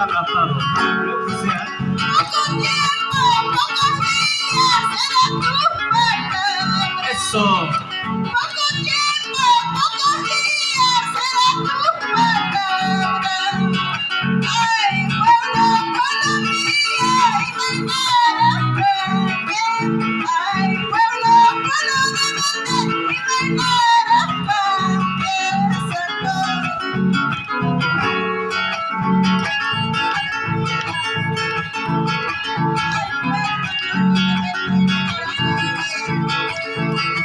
Adaptado. Lo que sea. Poco tiempo, pocos días será tu palabra. Eso. Poco tiempo, pocos días será tu palabra. Ay, pueblo, pueblo mío, y reinarás también. Ay, pueblo, pueblo de monte, y reinarás también, Señor.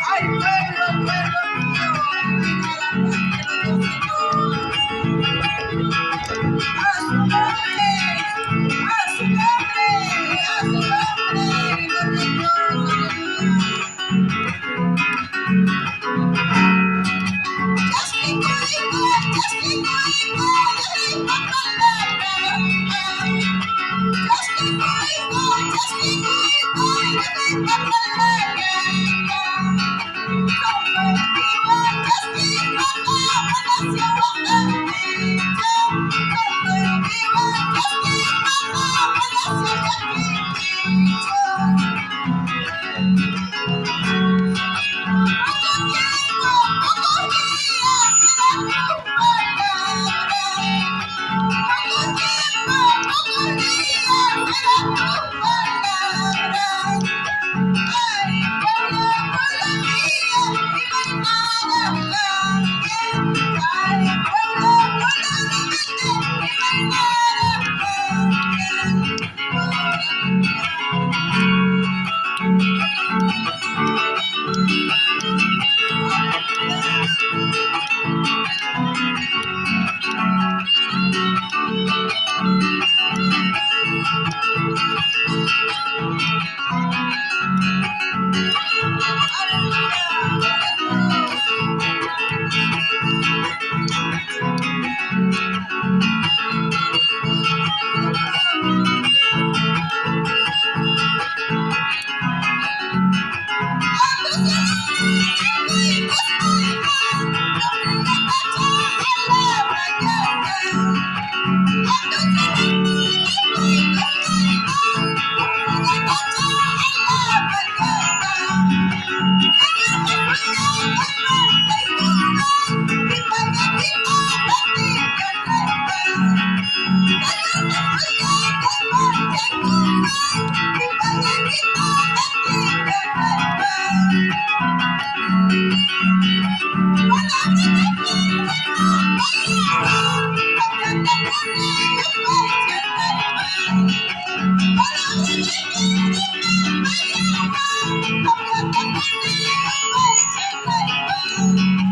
Ay, pueblo, pueblo mío, reinarás también, Señor. A su nombre, a su nombre, a su nombre, gloria a Dios, aleluya.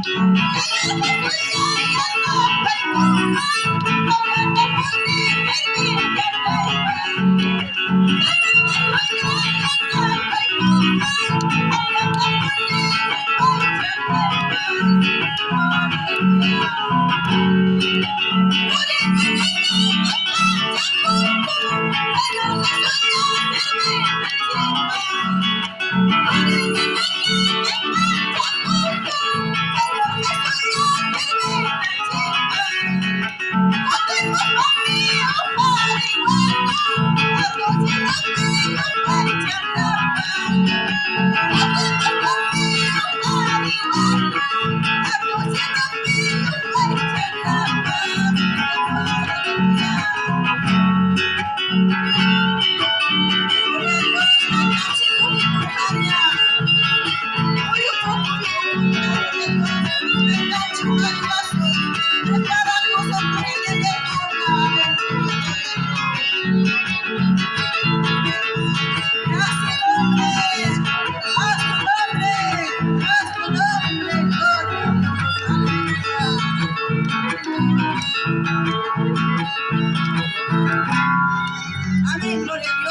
Thank you. Amén, gloria a Dios.